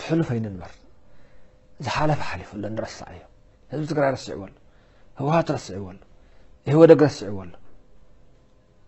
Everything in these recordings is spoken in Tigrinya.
ሕሉፍ ኣይንንበር። ዝሓለፈ ሓሊፉ ኣሎ፣ ንረስዓዮ። ህዝቢ ትግራይ ረሲዕዎ ኣሎ። ህወሓት ረሲዕዎ ኣሎ። ኢህወደግ ረሲዕዎ ኣሎ።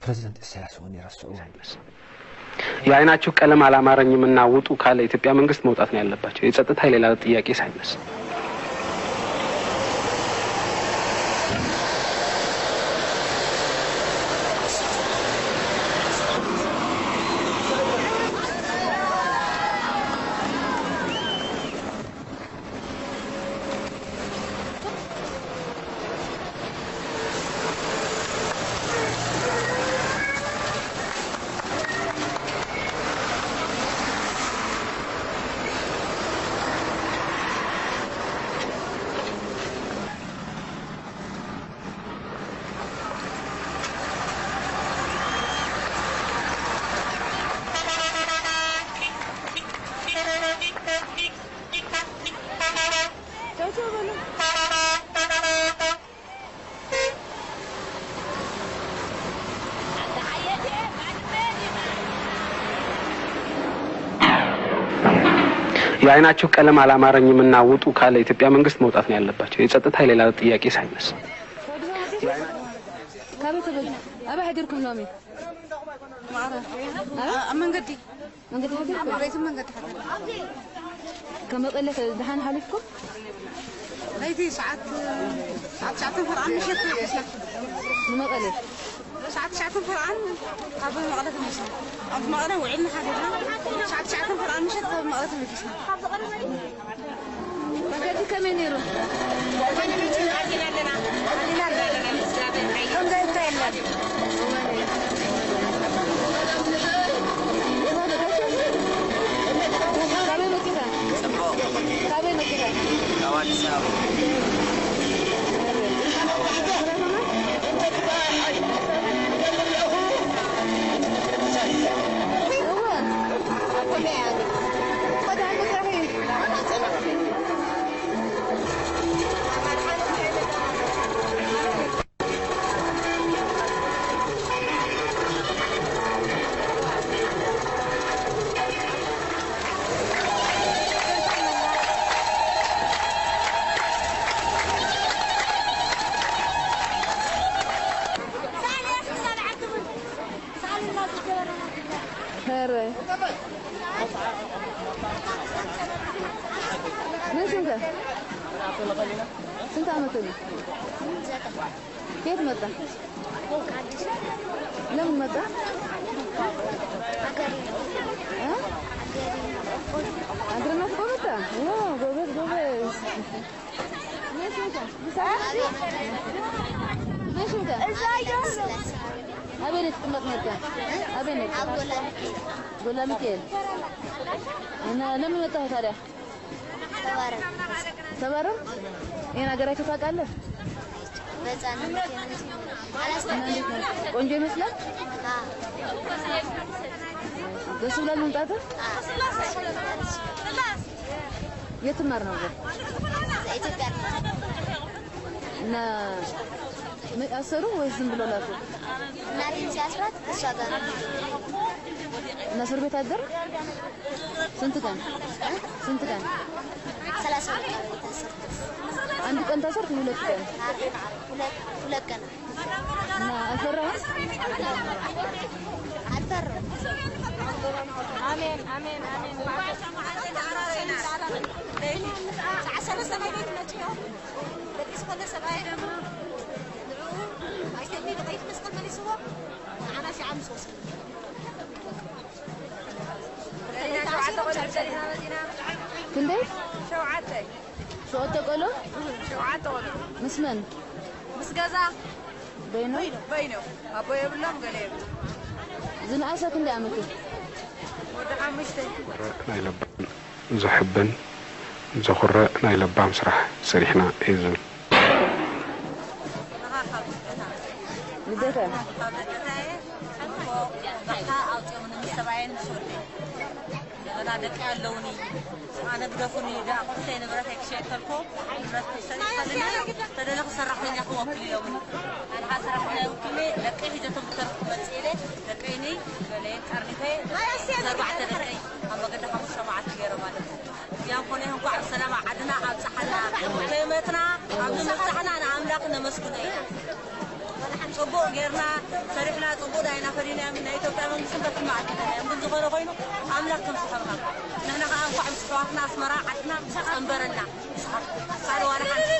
ፕረዚደንት ኢሳያስ እውን ይረስዕዎ ይመስል። የዓይናችሁ ቀለም አላማረኝምና ውጡ ካለ የኢትዮጵያ መንግስት መውጣት ነው ያለባቸው። የጸጥታ የሌላ ጥያቄ ሳይነሳ። የዓይናችሁ ቀለም አላማረኝምና ውጡ ካለ የኢትዮጵያ መንግስት መውጣት ነው ያለባቸው። የጸጥታ የሌላ ጥያቄ ሳይነሳ። ካበይ ተበል-፣ ኣበይ ሓዲርኩም ሎሚ? ኣብ መንገዲ። መንገዲ ሓዲርኩም? ኣብ ቤት መንገዲ ሓዲርኩም? ካብ መቐለ ከ ደሓን ሓሊፍኩም? ለይቲ ሰዓት፣ ሰዓት ትሽዓተ ፈርቓን ምሸት ተመሊስና። ንመቐለ? ሰዓት ትሽዓተ ፈርቓን ካብ መቐለ ተመሊስና። ኣብ መቐለ ውዒልና ሓዲርና። ሰዓት ትሽዓተ ፈርቓን ምሸት ካብ መቐለ ተመሊስና። መንገዲ ከመይ ነይሩ? ኣሊና ኣሊና ኣሊና። ከምዚ እንታይ የለን። ካበይ መፂኻ? ጽቡቕ። ካበይ መፂኻ? ካብ ኣዲስ ኣበባ። ኧረ። መን ሽምከ? ስንት ዓመት ነው? ከየት መጣ? ለምን መጣ? እ? አገርና እኮ መጣ። ዋ፣ ጎበዝ፣ ጎበዝ። መን ሽምከ? መን ሽምከ? አበይ ነው ትቅመጥ ነበር? አበይ ነው? ጎላ ሚካኤል። እና ለምን መጣህ ታዲያ? ተባረር። ተባረር? ይሄን ሀገር አይተህ ታውቃለህ? በህፃንነቴ ነው እንጂ አላስታውስም። እና እንዴት ነው? ቆንጆ ይመስላል? አዎ። ደስ ብሏል መምጣትህ? አዎ። የት ትማር ነበር? ኢትዮጵያ ነው። እና ምን አሰሩ ወይስ ዝም ብሎ ላኩ? እናቴን ሲያስሯት እሷ ጋር ነው። እና እስር ቤት አደር? ስንት ቀን? ስንት ቀን? ሰላሳ ሁለት ቀን ነው የታሰርኩት። አንድ ቀን ታሰርክ? ሁለት ቀን? አረ፣ ሁለት፣ ሁለት ቀን። እና አልፈራህም? አልፈራሁም። አሜን፣ አሜን፣ አሜን። ሰዓት ሰለስተ ናይ ቤት መፅዮ። ደቂ ዝኾነ ሰብኣይ ድማ ንዕኡ ኣይሰኒ ብቀይሕ መስቀል መሊስዎ። ንዓና ሸዓ ምስ ወሰዱ። ክንደይ? ሸውዓተ። ሸውዓተ ቆሎ? ሸውዓተ ቆሎ። ምስ መን? ምስ ገዛ። በይኑ? በይኑ። ኣቦ የብሎም፣ ገለ የብሎም። ዝነኣሰ ክንደይ ዓመት እዩ? ወዲ ሓሙሽተ። ናይ ለባም ዘሕብን ዘኹርዕ ናይ ለባም ስራሕ ሰሪሕና እየ ዝብል። ልደታ። ካብ ልደታ እየ። እሞ ጋሕታ ኣውፅኦምኒ ምስ ሰብኣየን ምስ ወደይ። እንደገና ደቂ ኣለውኒ። ኣነ ግደፉኒ፣ ደኣ ኩርተይ ንብረተይ ክሸይድ ከልኩ፣ ንብረት ክሸይድ ከለኒ፣ ተደለኹ ሰራሕተኛ ክወክል ኢሎምኒ። ኣነ ከዓ ሰራሕተኛ ይውክልኒ፣ ደቀይ ሒዘቶም ክተርፍ ክመፅእ ኢለ፣ ደቀይኒ ገለየን ቀርኒፈ፣ ኣርባዕተ ደቀይ ኣብ መገዲ ሓሙሽተ መዓልቲ ገይረ ማለት እዩ። ኣብዚ ምብጻሕና ንኣምላኽ ነመስግኖ ኢና። ጽቡቕ ጌርና ሰሪሕና፣ ጽቡቕ ዳይና ፈሪና እዮም። ናይ ኢትዮጵያ መንግስቲ እንተትማዕድና እዮም። ግን ዝኾነ ኮይኑ ኣምላኽ ከም ዝኸብካ። ንሕና ከኣ እንኳዕ ምስ ኣሕዋትና ኣስመራ ዓድና ጸንበረና። ካልእ ዋላ ሓንቲ።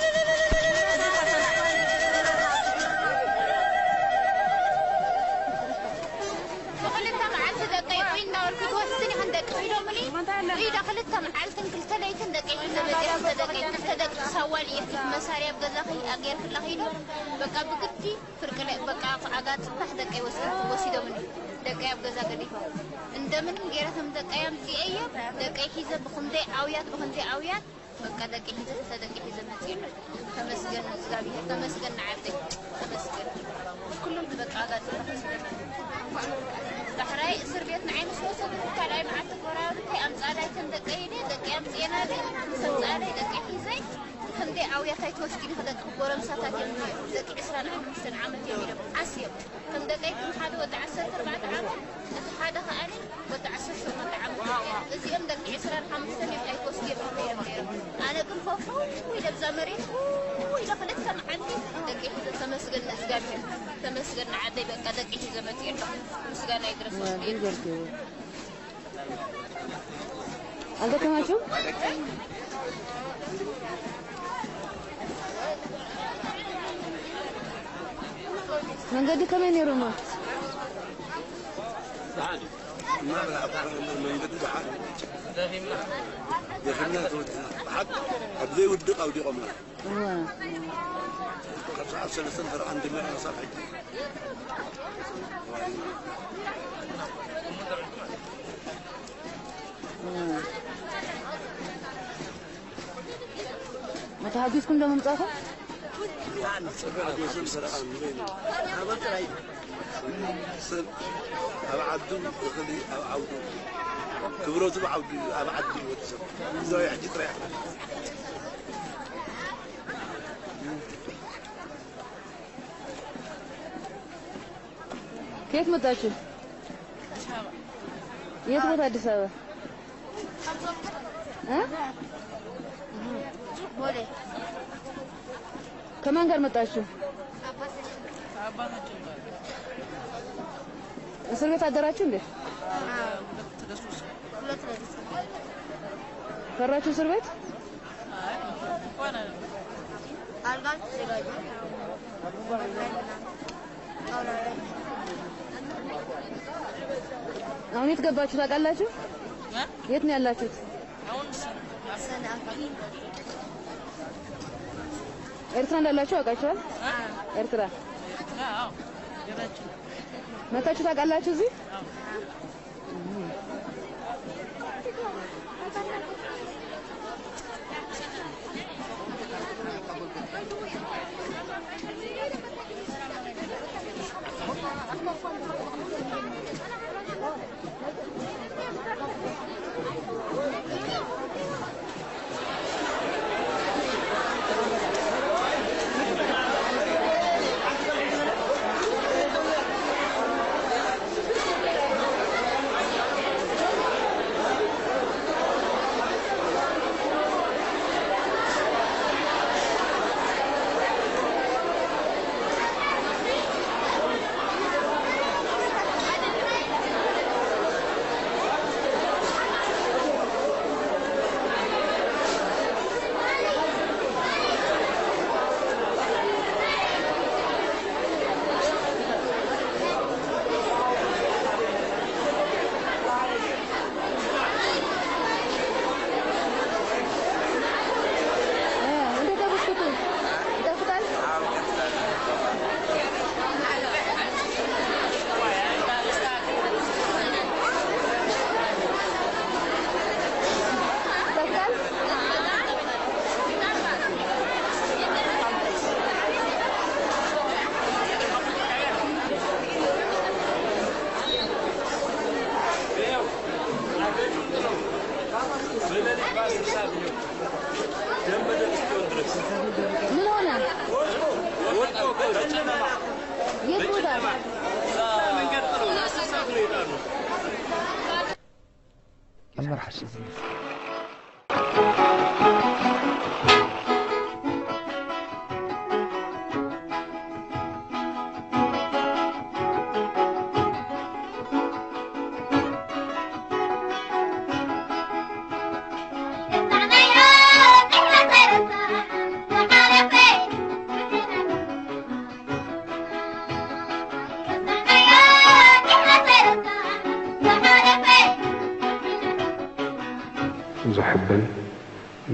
ብኽልተ መዓልቲ ደቀይ ቁይ እናበልኩ ትወስድን ኢኽን ደቂ ሒዶምኒ። ኢዳ ክልተ መዓልትን ክልተ ለይትን ደቀይ ሒዘ መፂአ ክልተ ደቀይ ክልተ ደቂ ሳዋል ኢኽን መሳርያ ኣብ ገዛኺ ኣጌርክላ ኺዱ። በቃ ብግዲ ፍርቂ ለይ በቃ ኣጋፅታሕ ደቀይ ወስ- ወሲዶምኒ። ደቀይ ኣብ ገዛ ገዲፎም እንደምን ገይረ ከም ደቀይ ኣምፅኤ እየ። ደቀይ ሒዘ ብኽንደይ ኣውያት ብኽንደይ ኣውያት በቃ ደቂ ሒዘ ተደቂ ሒዘ መፅእ። ተመስገን እግዚኣብሔር፣ ተመስገን ንዓደይ፣ ተመስገን ኩሎም በቃ ኣጋጥሞ። ዳሕራይ እስር ቤት ንዓይ ምስ ወሰዱ ካልኣይ መዓልቲ ጎረባብተይ ኣምፃኣላይ ተን ደቀይ ኢለ ደቂ ኣምፅኤና ኢለ ምስ ኣምፃኣላይ ደቂ ሒዘይ ክንደይ ኣውያት ኣይትወስድኒ ክደቂ ጎረምሳታት እዮም ነይሮም። ደቂ ዕስራን ሓሙሽተን ዓመት እዮም ኢሎም ዓስዮም። ከም ደቀይ ግን ሓደ ወዲ ዓሰርተ ኣርባዕተ ዓመት፣ እቲ ሓደ ከኣኒ ወዲ ዓሰርተ ሸሞንተ ዓመት እዮም ነይሮም። እዚኦም ደቂ ዕስራን ሓሙሽተን እዮም ኣይኮስዮም እዮም ነይሮም። ኣነ ግን ኮፍ ኢለ ኣብዛ መሬት ኢለ ክልተ መዓልቲ ደቂ ሒዘ ተመስገን ንእግዚኣብሔር፣ ተመስገን ንዓደይ በቃ ደቂ ሒዘ መፅእ ኣለኹ። ምስጋና ይድረሶ። ኣልደከማችሁም? መንገዲ ከመይ ነይሩማ? ደሓን እዩ። እናበላዕካ መንገዲ ደሓን እዩ። ደኺምና ተወዲእና። ብሓቂ ኣብ ዘይውድቕ ኣውዲቖምና። እዋ። ካብ ሰዓት ሰለስተን ፈረቓን ጀሚርና ክሳብ ሕጂ። እዋ። ተሓጒስኩም ዶ ምምጻእኩም? ሰብ ኣብ ዓዱ እኽሊ ኣብ ዓውዱ፣ ክብረቱ ኣብ ዓውዱ፣ ኣብ ዓዱ እዩ ወዲ ሰብ። እዛዊ ሕጂ ጥራይ። ከየት መጣችሁ? የት ቦታ? አዲስ አበባ? እ? ቦሌ። ከማን ጋር መጣችሁ? እስር ቤት አደራችሁ እንዴ? ሁለት ለሊት። ፈራችሁ እስር ቤት? አልጋ ተዘጋጀ። አሁን የት ገባችሁ ታውቃላችሁ? እ? የት ነው ያላችሁት? አሁን ሰንአፈ። ኤርትራ እንዳላችሁ አውቃችኋል? እ? ኤርትራ። አዎ፣ ገባችሁ። መታችሁ ታውቃላችሁ እዚህ? አዎ። ምን ሆነ? የት ቦታ? አመርሓሽ። ዘሕብን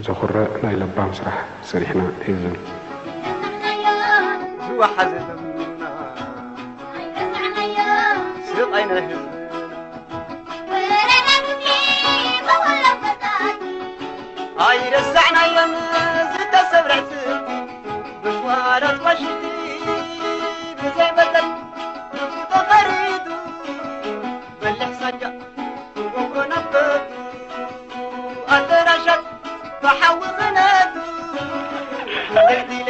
ዘኹርዕ ናይ ለባም ስራሕ ሰሪሕና እዩ ዝብል። ዝወሓዘ ዘመና ስቓይ ናይ ህዝብና ኣይረሳዕናዮን ዝተሰብረ ዕትብቲ ብጓራት ፋሽስቲ ብዘይ በደል ልቡ ተኸሪዱ በልሕ ሳጃ ወግሮ ናብ ገቱ ኣደራሻት ብሓዊ ክነቱ ተገዲለ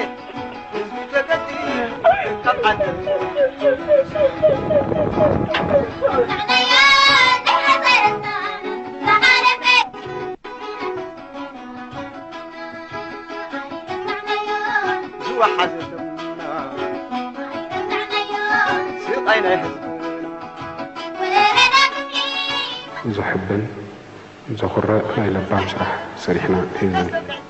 ህዝቢ ተገዲሉ ካብ ዓለም ዝወሓዘ ደምና ስቓይ ናይ ህዝብና ዘሕብን ዘኹርዕ ናይ ለባም ስራሕ ሰሪሕና እዩ ዝብል።